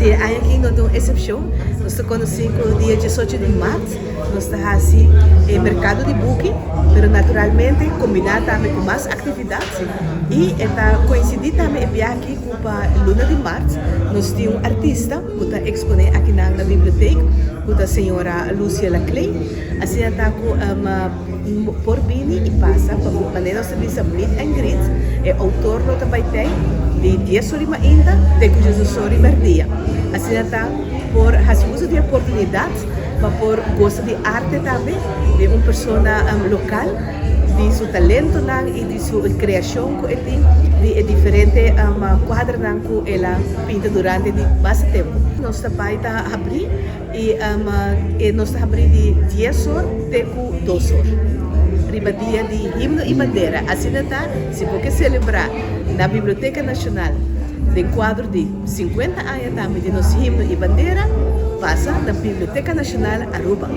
E aña aki no ta un excepcion. Nos ta conoci cu dia 18 di maart nos ta haci e mercado di buki, pero naturalmente combina tambe cu mas actividad. Y e ta coincidi tambe e biaha aki cu pa luna di maart nos tin un artista cu ta expone aki na biblioteca, cu ta señora Lucia Laclay. Asina ta cu por bini y pasa pa manera nos ta bisa meet and greet. E autor lo ta bay tey di 10 or mainta te cu 12 or merdia. Asina ta por haci uso di oportunidad pa por goza di arte tambe di un persona local, di su talento nan y di su creacion cu e tin di e diferente cuadronan cu el a pinta durante di mas tempo. Nos ta bay ta habri y nos ta habri di 10 or te cu 2 or riba dia di himno y bandera. Asina ta, si bo ke celebra na Biblioteca Nacional den cuadro di 50 aña tambe di nos himno y bandera, pasa na Biblioteca Nacional Aruba.